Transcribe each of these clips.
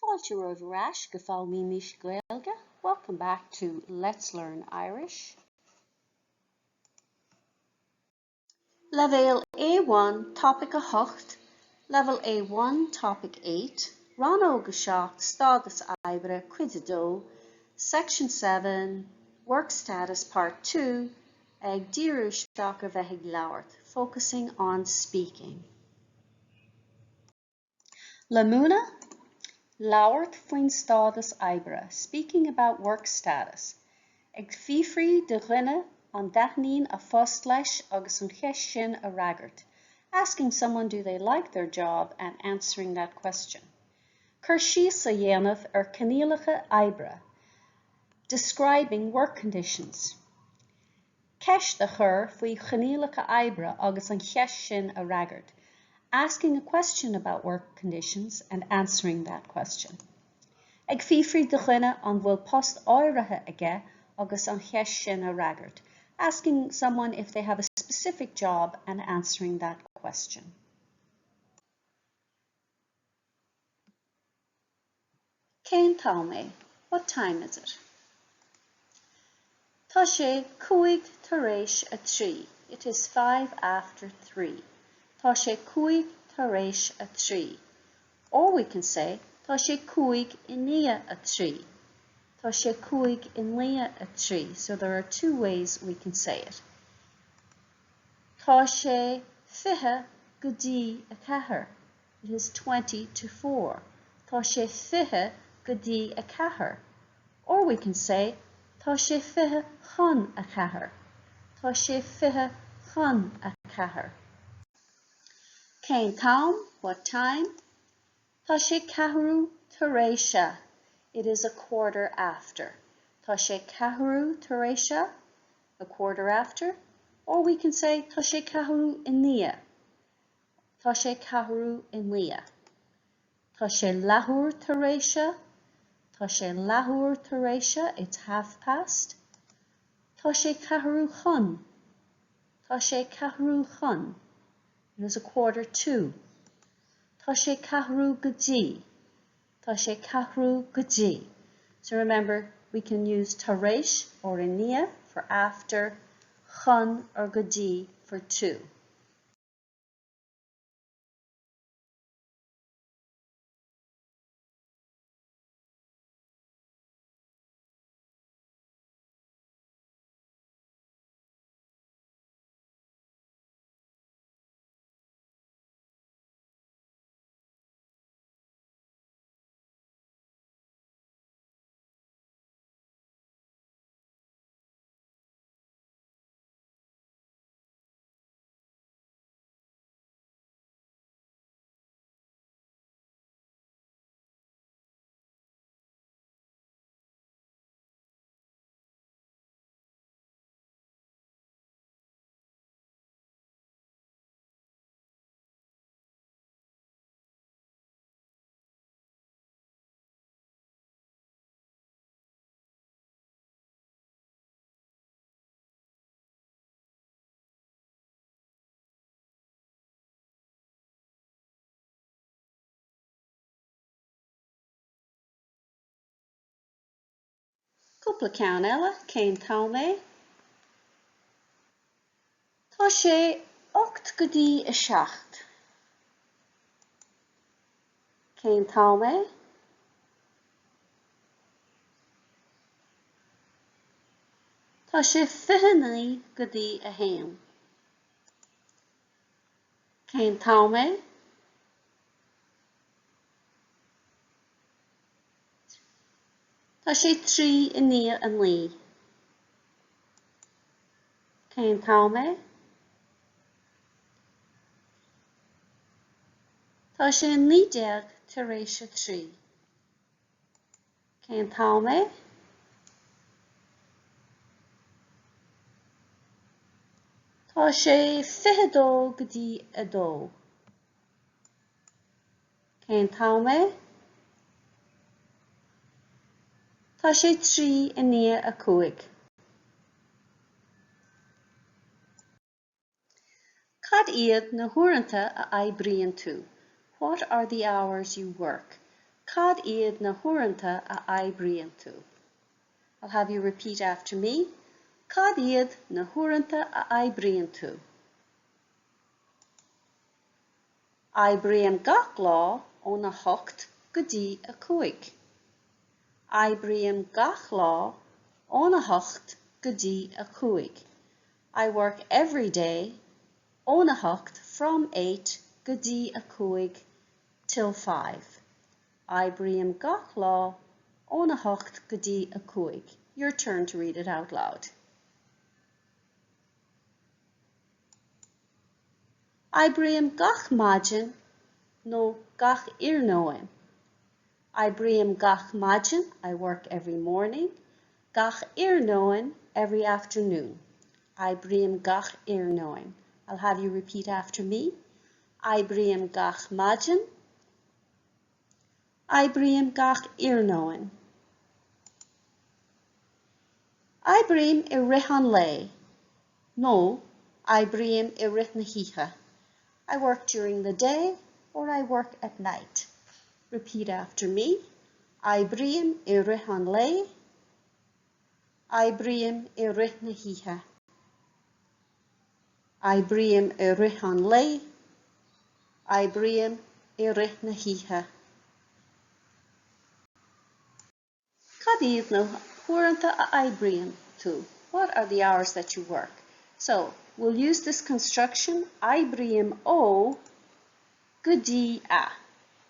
Fáilte romhaibh ar ais go Foghlaimímis Gaeilge, welcome back to Let's Learn Irish. Leibhéal A1 Topaic 8, Level A1 Topic 8, Rannóg 7, Stádas Oibre, Cuid 2, Section 7, Work Status Part 2, Ag díriú isteach ar bheith ag labhairt, focusing on speaking. Le múineadh, Labhairt faoin stádas oibre, speaking about work status. Ag fiafraí de dhuine an dtaitníonn a phost leis agus an cheist sin a fhreagairt, asking someone do they like their job and answering that question. Cur síos a dhéanamh ar choinníollacha oibre, describing work conditions. Ceist a chur faoi choinníollacha oibre agus an cheist sin a fhreagairt, asking a question about work conditions and answering that question. Ag fiafraí de dhuine an bhfuil post áirithe aige agus an cheist sin a fhreagairt, asking someone if they have a specific job and answering that question. Cén t-am é? What time is it? Tá sé cúig tar éis a trí. It is five after three. Tá sé cúig tar éis a trí. Or we can say Tá sé cúig i ndiaidh a trí. Tá sé cúig i ndiaidh a trí. So there are two ways we can say it. Tá sé fiche go dtí a ceathair. It is 3:40. Tá sé fiche go dtí a ceathair. Or we can say Tá sé fiche chun a ceathair. Tá sé fiche chun a ceathair. Cén t-am? What time? Tá sé ceathrú tar éis a. It is a quarter after. Tá sé ceathrú tar éis a, a quarter after. Or we can say Tá sé ceathrú i ndiaidh. Tá sé ceathrú i ndiaidh. Tá sé leathuair tar éis a. Tá sé leathuair tar éis a, it's half past. Tá sé ceathrú chun. Tá sé ceathrú chun. It is a quarter to. Tá sé ceathrú go dtí. Tá sé ceathrú go dtí. So remember, we can use tar éis or i ndiaidh for after, chun or go dtí for to. Cúpla ceann eile, cén t-am é? Tá sé 8 go dtí a 7. Cén t-am é? Tá sé 29 go dtí a haon. Cén t-am é? Tá sé trí i ndiaidh a naoi. Cén t-am é? Tá sé 19 tar éis a trí. Cén t-am é? Tá sé 22 go dtí a dó. Cén t-am é? Tá sé trí i ndiaidh a cúig. Cad iad na huaireanta a oibríonn tú? What are the hours you work? Cad iad na huaireanta a oibríonn tú? I'll have you repeat after me. Cad iad na huaireanta a oibríonn tú? Oibrím gach lá óna hocht go dtí a cúig. Oibrím gach lá óna hocht go dtí a cúig. I work every day óna hocht from 8 go dtí a cúig till 5. Oibrím gach lá óna hocht go dtí a cúig. Your turn to read it out loud. Oibrím gach maidin nó gach iarnóin. Oibrím gach maidin, I work every morning, gach iarnóin, every afternoon. Oibrím gach iarnóin. I'll have you repeat after me. Oibrím gach maidin. Oibrím gach iarnóin. Oibrím i rith an lae nó oibrím i rith na hoíche. I work during the day or I work at night. Repeat after me. Oibrím i rith an lae. Oibrím i rith na hoíche. Oibrím i rith an lae. Oibrím i rith na hoíche. Cad iad na huaireanta a oibríonn tú? What are the hours that you work? So, we'll use this construction, oibrím ó go dtí a.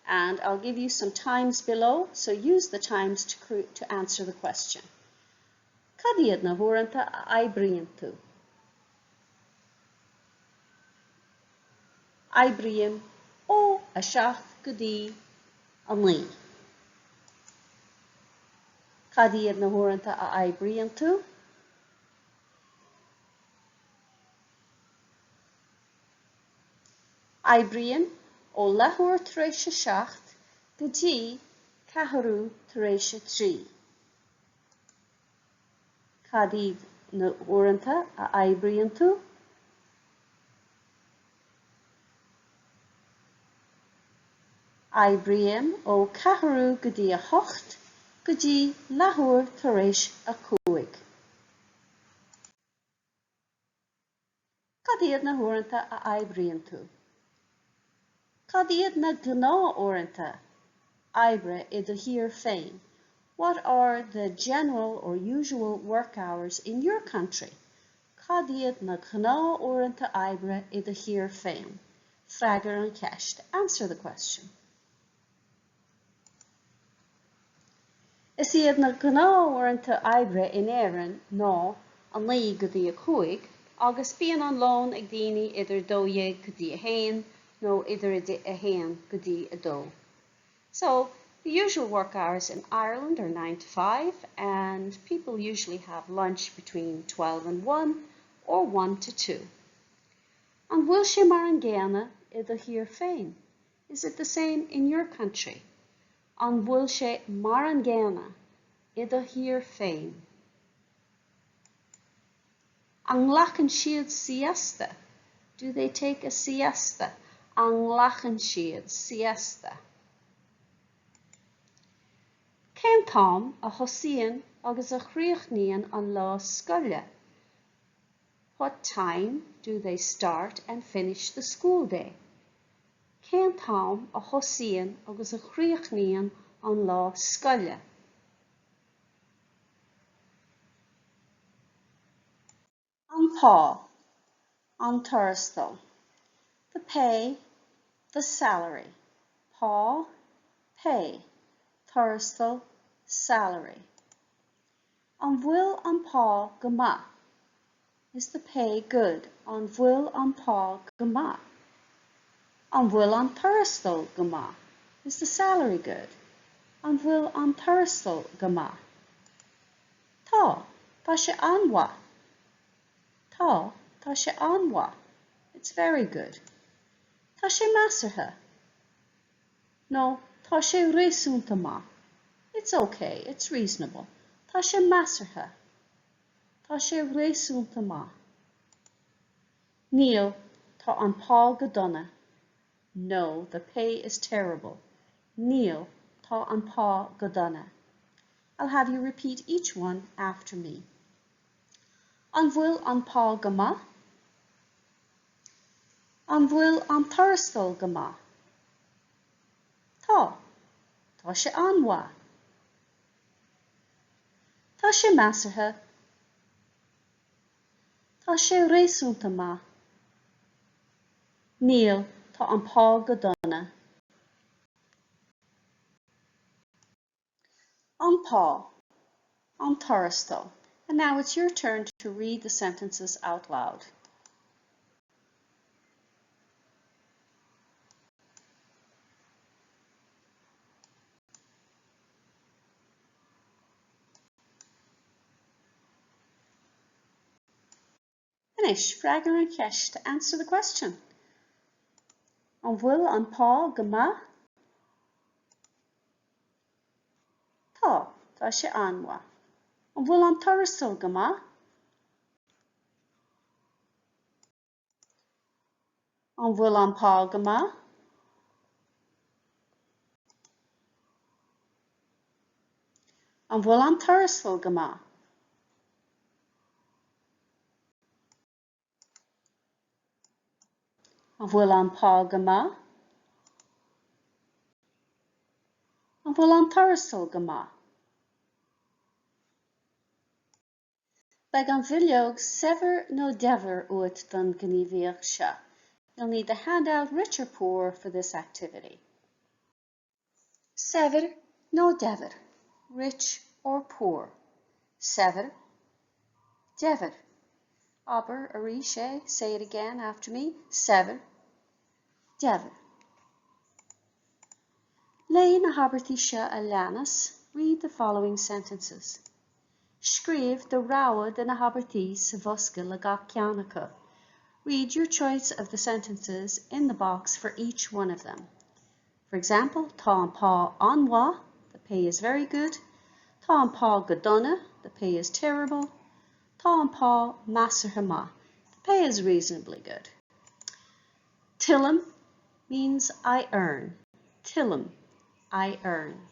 And I'll give you some times below, so use the times to, to answer the question. Cad iad na huaireanta a oibríonn tú? Oibrím ó 7 go dtí 9. Cad iad na huaireanta a oibríonn tú? Oibrím ó leathuair tar éis a 7 go dtí ceathrú tar éis a 3. Cad iad na huaireanta a oibríonn tú? Oibrím ó ceathrú go dtí a hocht go dtí leathuair tar éis a cúig. Cad iad na huaireanta a oibríonn tú? Cad iad na gnáthuaireanta oibre i do thír féin? What are the general or usual work hours in your country? Cad iad na gnáthuaireanta oibre i do thír féin? Freagair an cheist. Answer the question. Is iad na gnáthuaireanta oibre in Éirinn ná 9 go dtí 5 agus bíonn an lón ag daoine idir 12 go dtí 1 nó idir 1 go dtí 2. So, the usual work hours in Ireland are 9 to 5 and people usually have lunch between 12 and 1 or 1 to 2. An bhfuil sé mar an gcéanna i do thír féin? Is it the same in your country? An bhfuil sé mar an gcéanna i do thír féin? An nglacann siad siesta? Do they take a siesta? An nglacann siad siesta? Cén t-am a thosaíonn agus a chríochnaíonn an lá scoile? What time do they start and finish the school day? Cén t-am a thosaíonn agus a chríochnaíonn an lá scoile? An pá, an tuarastal. The pay, the salary. Pá, pay. Tuarastal, salary. An bhfuil an pá go maith? Is the pay good? An bhfuil an pá go maith? An bhfuil an tuarastal go maith? Is the salary good? An bhfuil an tuarastal go maith? Tá, tá sé an-mhaith. Tá, tá sé an-mhaith. It's very good. Tá sé measartha. Nó tá sé réasúnta maith. It's okay, it's reasonable. Tá sé measartha. Tá sé réasúnta maith. Níl, tá an pá go dona. No, the pay is terrible. Níl, tá Tá an pá go dona. I'll have you repeat each one after me. An bhfuil an pá go maith? An bhfuil an tuarastal go maith? Tá. Tá sé an-mhaith. Tá sé measartha. Tá sé réasúnta maith. Níl, tá an pá go dona. An pá. An tuarastal. And now it's your turn to read the sentences out loud. Anois, freagair an cheist answer the question. An bhfuil an pá go maith? Tá, tá sé an-mhaith. An bhfuil an tuarastal go maith? An bhfuil an pá go maith? An bhfuil an tuarastal go maith? An bhfuil an pá go maith? An bhfuil an tuarastal go maith? Beidh an bhileog Saibhir nó Daibhir uait don ghníomhaíocht seo. You'll need the handout Rich or Poor for this activity. Saibhir nó Daibhir, Rich or Poor. Saibhir, Daibhir. Abair arís é, say it again after me, Saibhir, Daibhir. Léigh na habairtí seo a leanas, read the following sentences. Scríobh do rogha de na habairtí sa bhosca le gach ceann acu. Read your choice of the sentences in the box for each one of them. For example, tá an pá an-mhaith, the pay is very good. Tá an pá go dona, the pay is terrible. Tá an pá measartha maith, the pay is reasonably good. Tuillim means I earn. Tuillim, I earn.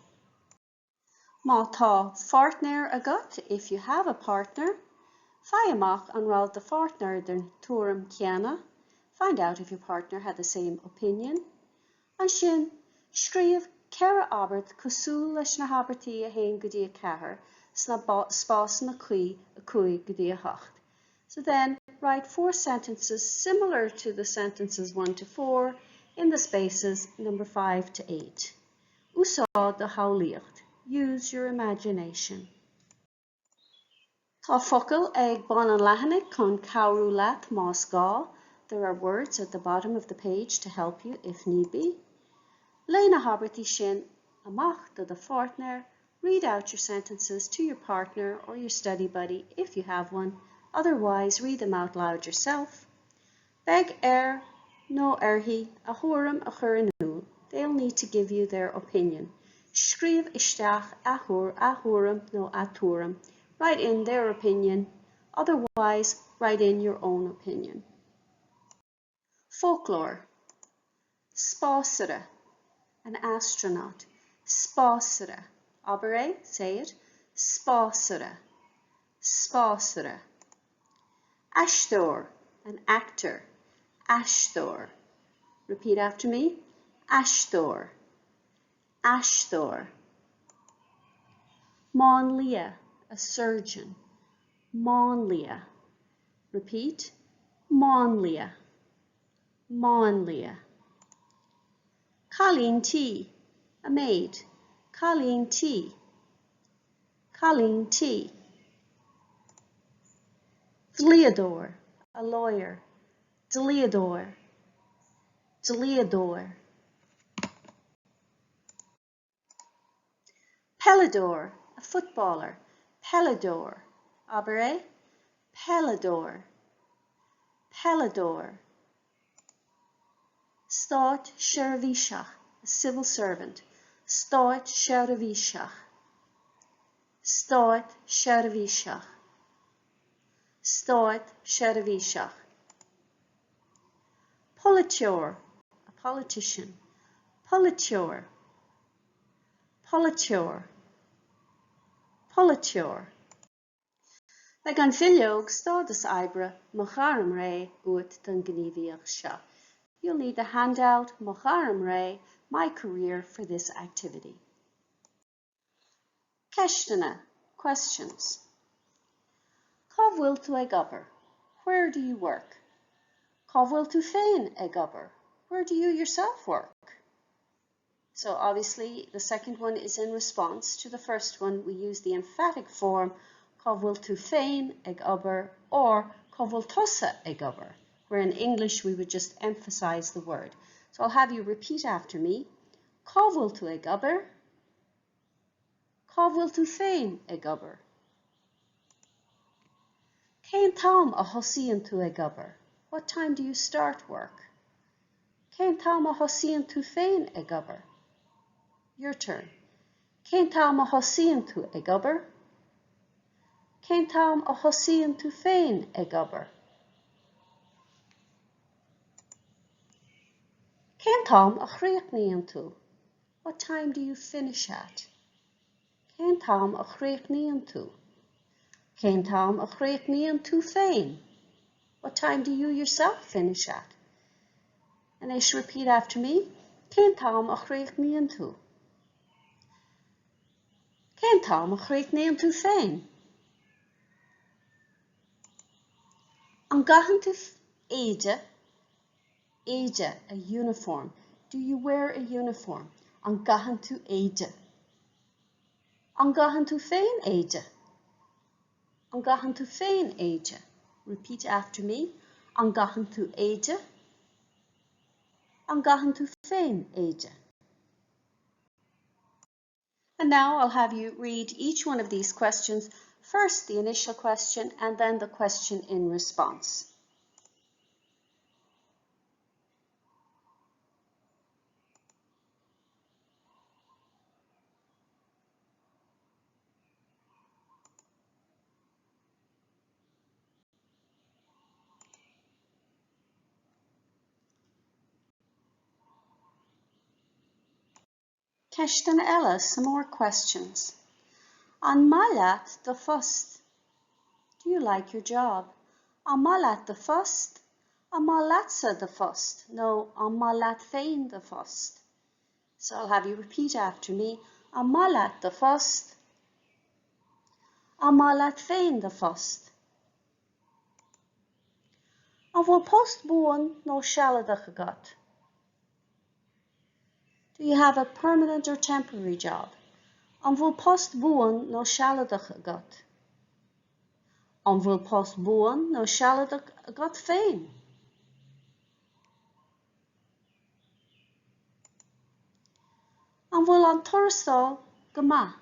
Má tá pháirtnéir agat, if you have a partner, faigh amach an raibh do pháirtnéir den tuairim chéanna, find out if your partner had the same opinion. Ansin, scríobh 4 abairt cosúil leis na habairtí 1 go dtí 4 sna spásanna cuí 5 go dtí 8. So then, write four sentences similar to the sentences 1 to 4 in the spaces number 5 to 8. Úsáid do shamhlaíocht. Use your imagination. Tá focail ag bun an leathanaigh chun cabhrú leat más gá. There are words at the bottom of the page to help you if need be. Léigh na habairtí sin amach do do pháirtnéir Read out your sentences to your partner or your study buddy if you have one, otherwise read them out loud yourself. Beidh air nó uirthi a thuairim a chur in iúl, they'll need to give you their opinion. Scríobh isteach a thuairim nó a tuairim, write in their opinion, otherwise write in your own opinion. Foclóir. Spásaire, an astronaut. Spásaire. Abair é, say it. Spásaire. Spásaire. Aisteoir, an actor. Aisteoir. Repeat after me. Aisteoir. Aisteoir. Máinlia, a surgeon. Máinlia. Repeat. Máinlia. Máinlia. Cailín tí, a maid. Cailín tí. Cailín tí. Dlíodóir, a lawyer. Dlíodóir. Dlíodóir. Peileadóir, a footballer. Peileadóir. Abair é. Peileadóir. Peileadóir. Státseirbhíseach, a civil servant. Státseirbhíseach. Státseirbhíseach. Státseirbhíseach. Polaiteoir, a politician. Polaiteoir. Polaiteoir. Polaiteoir. Beidh an bhileog Stádas Oibre, Mo Ghairmré uait don ghníomhaíocht seo. You'll need the handout Mo Ghairmré, My Career for this activity. Ceisteanna, Questions. Cá bhfuil tú ag obair? Where do you work? Cá bhfuil tú féin ag obair? Where do you yourself work? So obviously the second one is in response to the first one. We use the emphatic form Cá bhfuil tú féin ag obair or Cá bhfuil tusa ag obair, where in English we would just emphasize the word. So I'll have you repeat after me. Cá bhfuil tú ag obair? Cá bhfuil tú féin ag obair? Cén t-am a thosaíonn tú ag obair? What time do you start work? Cén t-am a thosaíonn tú féin ag obair? Your turn. Cén t-am a thosaíonn tú ag obair? Cén t-am a thosaíonn tú féin ag obair? Cén t-am a chríochnaíonn tú? What time do you finish at? Cén t-am a chríochnaíonn tú? Cén t-am a chríochnaíonn tú féin? What time do you yourself finish at? Anois repeat after me. Cén t-am a chríochnaíonn tú? Cén t-am a chríochnaíonn tú féin? An gcaitheann tú éide? Éide, a uniform. Do you wear a uniform? An gcaitheann tú éide? An gcaitheann tú féin éide? An gcaitheann tú féin éide? Repeat after me. An gcaitheann tú éide? An gcaitheann tú féin éide? And now I'll have you read each one of these questions, first the initial question and then the question in response. Ceisteanna eile, some more questions. An maith leat do phost? Do you like your job? An maith leat do phost? An maith leatsa do phost? Nó an maith leat féin do phost? So I'll have you repeat after me. An maith leat do phost? An maith leat féin do phost? An bhfuil post buan nó sealadach agat? Do you have a permanent or temporary job? An bhfuil post buan nó sealadach agat? An bhfuil post buan nó sealadach agat féin? An bhfuil an tuarastal go maith?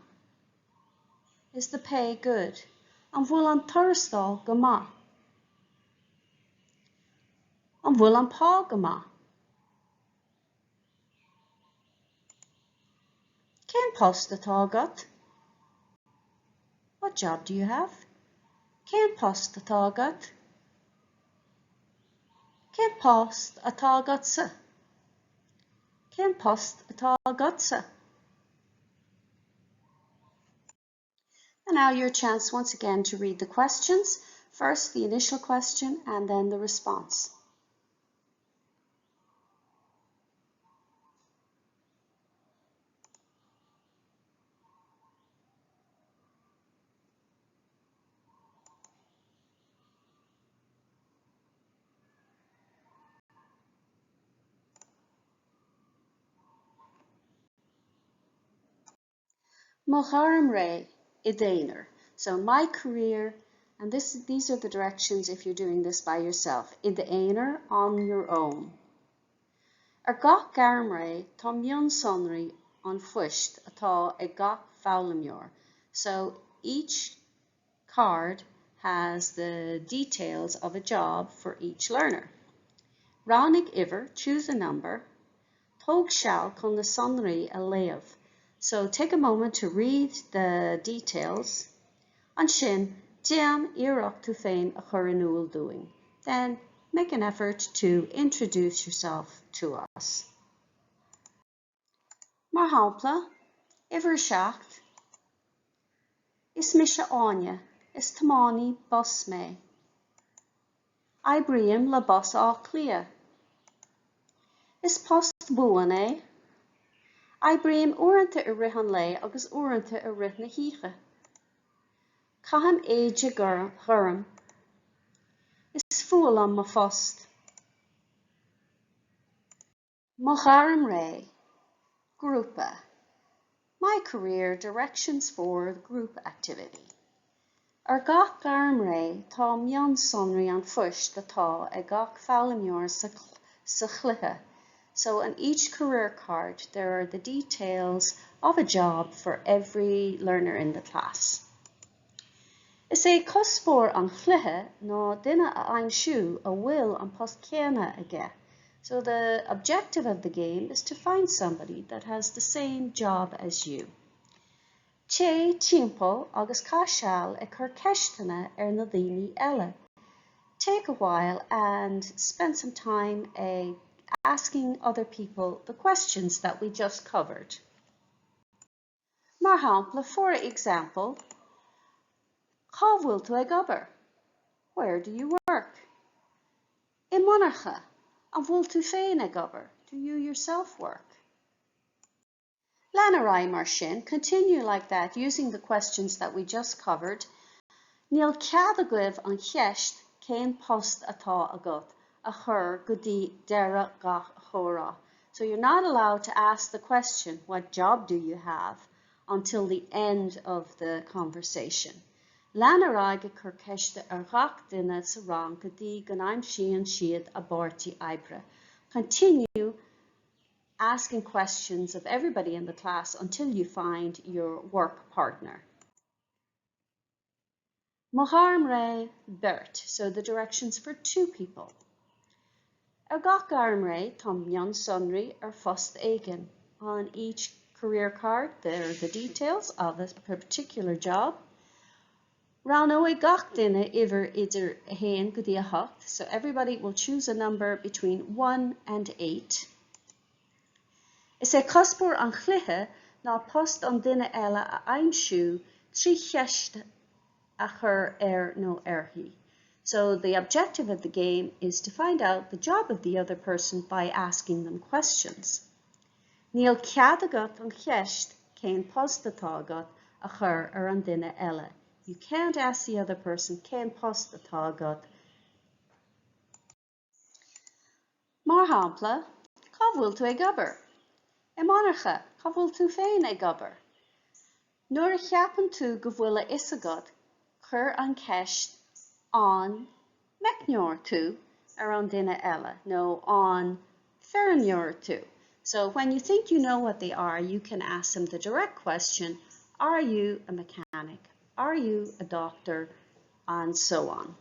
Is the pay good? An bhfuil an tuarastal go maith? An bhfuil an pá go maith? Cén post atá agat? What job do you have? Cén post atá agat? Cén post atá agatsa? Cén post atá agatsa? And now your chance once again to read the questions. First the initial question and then the response. Mo ghairmré i d'aonar. So my career, and this, these are the directions if you're doing this by yourself, i d'aonar, on your own. Ar gach gairmré tá mionsonraí an phoist atá ag gach foghlaimeoir. So each card has the details of a job for each learner. Roghnaigh uimhir, choose a number, Tóg seal chun na sonraí a léamh. So take a moment to read the details. Ansin, déan iarracht tú féin a chur in iúl dúinn. Then, make an effort to introduce yourself to us. Mar shampla, Uimhir 7. Is mise Áine. Is tiománaí bus mé. Oibrím le Bus Átha Cliath. Is post buan é. Oibrím uaireanta i rith an lae agus uaireanta i rith na hoíche. Caithim éide ghorm. Is fuath liom mo phost. Mo ghairmré, grúpa, My career, directions for the group activity. Ar gach gairmré tá mionsonraí an phoist atá ag gach foghlaimeoir sa chluiche So on each career card there are the details of a job for every learner in the class. Is é cuspóir an chluiche ná duine a aimsiú a bhfuil an post céanna aige. So the objective of the game is to find somebody that has the same job as you. Téigh timpeall agus caith seal ag cur ceisteanna ar na daoine eile. Take a while and spend some time ag asking other people the questions that we just covered. Mar shampla, for example, Cá bhfuil tú ag obair? Where do you work? I monarcha. An bhfuil tú féin ag obair? Do you yourself work? Lean ar aghaidh mar sin, continue like that using the questions that we just covered. Níl cead agaibh an cheist cén post atá agat a chur go dtí deireadh gach comhrá. So you're not allowed to ask the question, what job do you have, until the end of the conversation. Lean ar aghaidh ag cur ceiste ar ghach duine sa rang go dtí go n-aimsíonn siad a bpáirtí oibre. Continue asking questions of everybody in the class until you find your work partner. Mo ghairmré, beirt, so the directions for two people. Ar gach gairmré tá mionsonraí ar phost éigin. On each career card there are the details of a particular job. Roghnóidh gach duine uimhir idir 1 go dtí 8, so everybody will choose a number between 1 and 8. Is é cuspóir an chluiche ná post an duine eile a aimsiú trí cheist a chur air nó uirthi. So the objective of the game is to find out the job of the other person by asking them questions. Níl cead agat an cheist cén post atá agat a chur ar an duine eile. You can't ask the other person cén post atá agat. Mar shampla, Cá bhfuil tú ag obair? I monarcha, Cá bhfuil tú féin ag obair? Nuair a cheapann tú go bhfuil a fhios agat, cuir an cheist An meicneoir tú? ar an duine eile nó An feirmeoir tú? So when you think you know what they are, you can ask them the direct question, Are you a mechanic? Are you a doctor? And so on.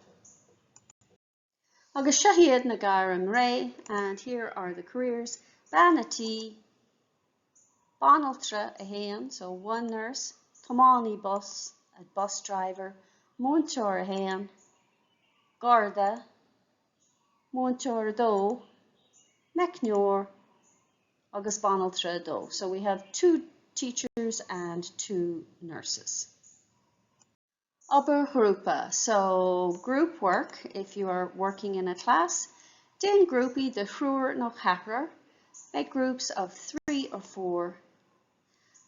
Agus seo iad na gairmré, and here are the careers, bean a tí, banaltra 1, so one nurse, tiománaí bus, a bus driver, múinteoir 1, garda, múinteoir 2, meicneoir agus banaltra 2. So we have two teachers and two nurses. Obair ghrúpa, so group work if you are working in a class. Déan grúpaí de thriúr nó ceathrar, make groups of three or four.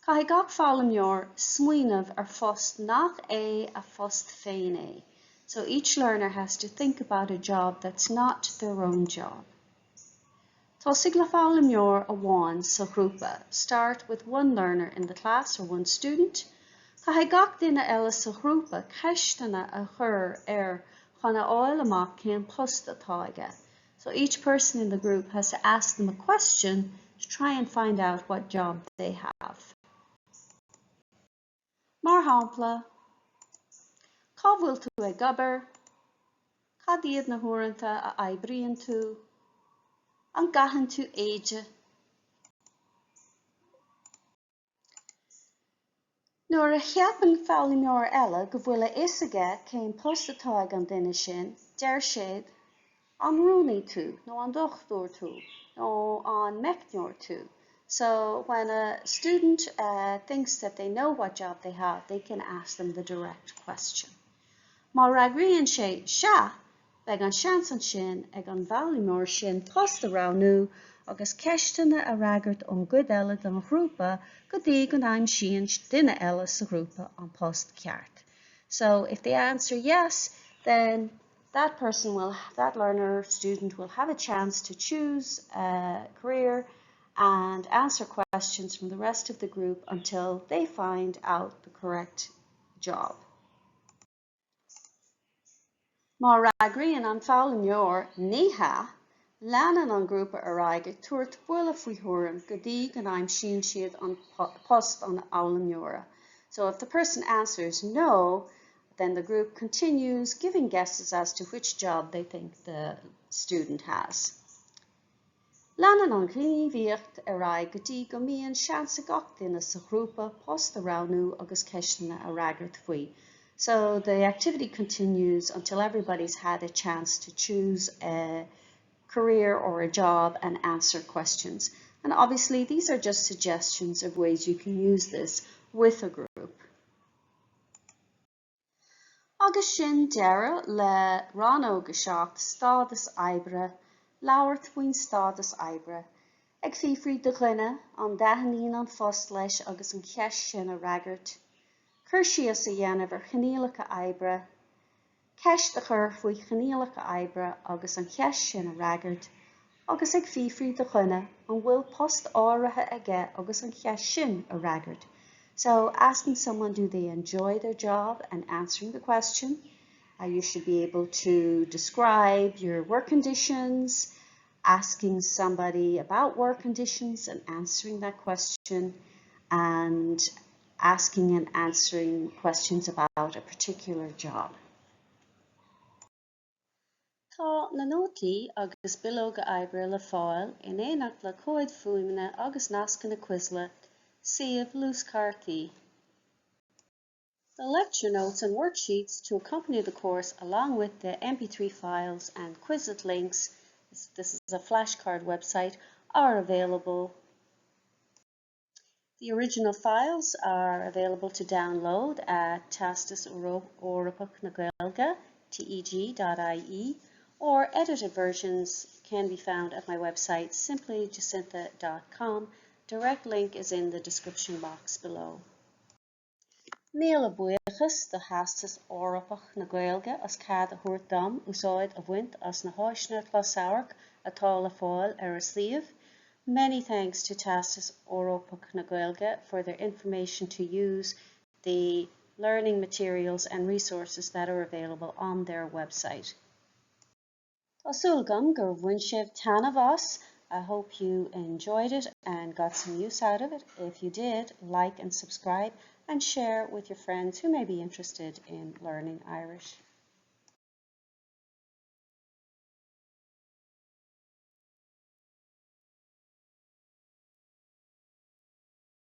Caithfidh gach foghlaimeoir smaoineamh ar phost nach é a phost féin é. So each learner has to think about a job that's not their own job. Tosaigh le foghlaimeoir amháin sa ghrúpa, start with one learner in the class or one student. Caithfidh gach duine eile sa ghrúpa ceisteanna a chur air chun a fháil amach cén post atá aige. So each person in the group has to ask them a question to try and find out what job they have. Mar shampla, Cá bhfuil tú ag obair? Cad iad na huaireanta a oibríonn tú? An gcaitheann tú éide? Nuair a cheapann foghlaimeoir eile go bhfuil a fhios aige cén post atá ag an duine sin, deir siad, An rúnaí tú nó an dochtúir tú nó an meicneoir tú? So when a student uh, thinks that they know what job they have, they can ask them the direct question. Má fhreagraíonn sé sea, beidh an seans ansin ag an bhfoghlaimeoir sin post a roghnú agus ceisteanna a fhreagairt ón gcuid eile den ghrúpa go dtí go n-aimsíonn duine eile sa ghrúpa an post ceart. So if they answer yes, then that person will, that learner, student will have a chance to choose a career and answer questions from the rest of the group until they find out the correct job. Má fhreagraíonn an foghlaimeoir ní hea, leanann an grúpa ar aghaidh ag tabhairt buille faoi thuairim go dtí go n-aimsíonn siad an post an fhoghlaimeora. So if the person answers no, then the group continues giving guesses as to which job they think the student has. Leanann an ghníomhaíocht ar aghaidh go dtí go mbíonn seans ag gach duine sa ghrúpa post a roghnú agus ceisteanna a fhreagairt faoi. So the activity continues until everybody's had a chance to choose a career or a job and answer questions. And obviously these are just suggestions of ways you can use this with a group. Agus sin deireadh le Rannóg 7, Stádas Oibre, Labhairt faoin stádas oibre, ag fiafraí de dhuine an dtaitníonn an post leis agus an cheist sin a fhreagairt, cur síos a dhéanamh ar choinníollacha oibre, ceist a chur faoi choinníollacha oibre agus an cheist sin a fhreagairt, agus ag fiafraí de dhuine an bhfuil post áirithe aige agus an cheist sin a fhreagairt. So asking someone do they enjoy their job and answering the question. Uh, you should be able to describe your work conditions, asking somebody about work conditions and answering that question, and asking and answering questions about a particular job. Tá na nótaí agus bileoga oibre le fáil in éineacht le comhaid fuaime agus nascanna Quizlet, suíomh luaschártaí. The lecture notes and worksheets to accompany the course along with the MP3 files and Quizlet links, this is a flashcard website, are available. The original files are available to download at Teastas Eorpach na Gaeilge, teg.ie, or edited versions can be found at my website simplyjacintha.com. Direct link is in the description box below. Míle buíochas do Theastas Eorpach na Gaeilge as cead a thabhairt dom úsáid a bhaint as na háiseanna closamhairc atá le fáil ar a suíomh. Many thanks to Teastas Eorpach na Gaeilge for their information to use the learning materials and resources that are available on their website. Tá súil agam gur bhain sibh taitneamh as. I hope you enjoyed it and got some use out of it. If you did, like and subscribe and share with your friends who may be interested in learning Irish.